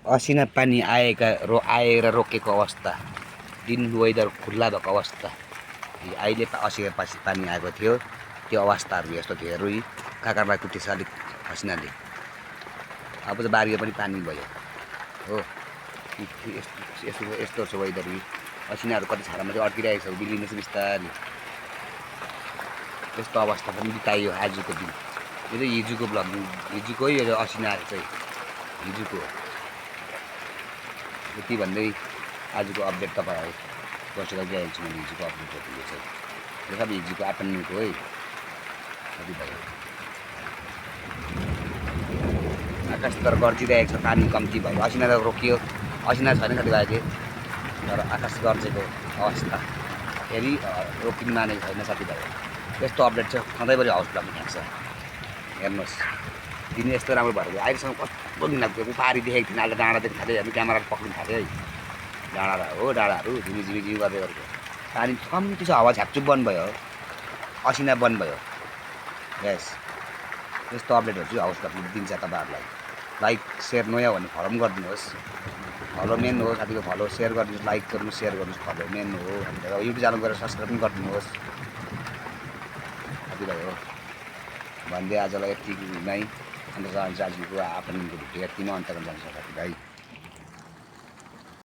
असिना पानी आएर रोकेको अवस्था, दिन वेदर खुल्ला भएको अवस्था। अहिले असिना पानी आएको थियो, त्यो अवस्थाहरू यस्तो थियो। रुई काकालाई कुटेछ अलिक असिनाले। अब त बारीमा पनि पानी भयो हो। यस्तो छ वेदर। असिनाहरू कति छाडामा चाहिँ अड्किरहेको छ, बिग्रिँदैछ बिस्तारै। यस्तो अवस्था पनि बिताइयो आजको दिन। यो चाहिँ हिजोको ब्लग, हिजोकै यो असिना चाहिँ हिजोको। यति भन्दै आजको अपडेट तपाईँहरू बसेर गइहाल्छु मैले। हिजोको अपडेटहरू यो चाहिँ यो सब हिजोको आफ्टरनुनको है। कति भयो आकाश तर गर्जिरहेको छ, पानी कम्ती भयो। असिना त रोकियो, असिना छैन साथीभाइ अहिले, तर आकाश गर्जेको अवस्था फेरि रोकिनु मानेको छैन साथीभाइ। यस्तो अपडेट चाहिँ सधैँभरि हाउस ब्लगमा थाक्छ। हेर्नुहोस् दिन यस्तो राम्रो भएर गयो। अहिलेसम्म कस्तो दिन लाग्थ्यो, पारी देखेको थिएन, अहिले डाँडादेखि थाल्यो। हेर्नु क्यामेराले पक्रिनु थाल्यो है। डाँडा हो, डाँडाहरू झिमी झिमी गर्दै गरेको पानी कम्ती छ। हावा झ्यापचुप बन्द भयो, असिना बन्द भयो। यस यस्तो अपडेटहरू चाहिँ हाउस ब्लगले दिन्छ तपाईँहरूलाई। लाइक सेयर नयाँ भने फलो पनि गरिदिनुहोस्। फलो मेन हो साथीको, फलो सेयर गरिदिनुहोस्, लाइक गर्नुहोस्, सेयर गर्नुहोस्, फलो मेन हो। अन्त युट्युब च्यानल गएर सब्सक्राइब पनि गरिदिनुहोस् साथीभाइ हो भन्दै आजलाई यति नै अन्त जान्छु। आजको आफ्टरनुनको भिडियो यतिमा अन्त गर्न जान्छ साथीभाइ।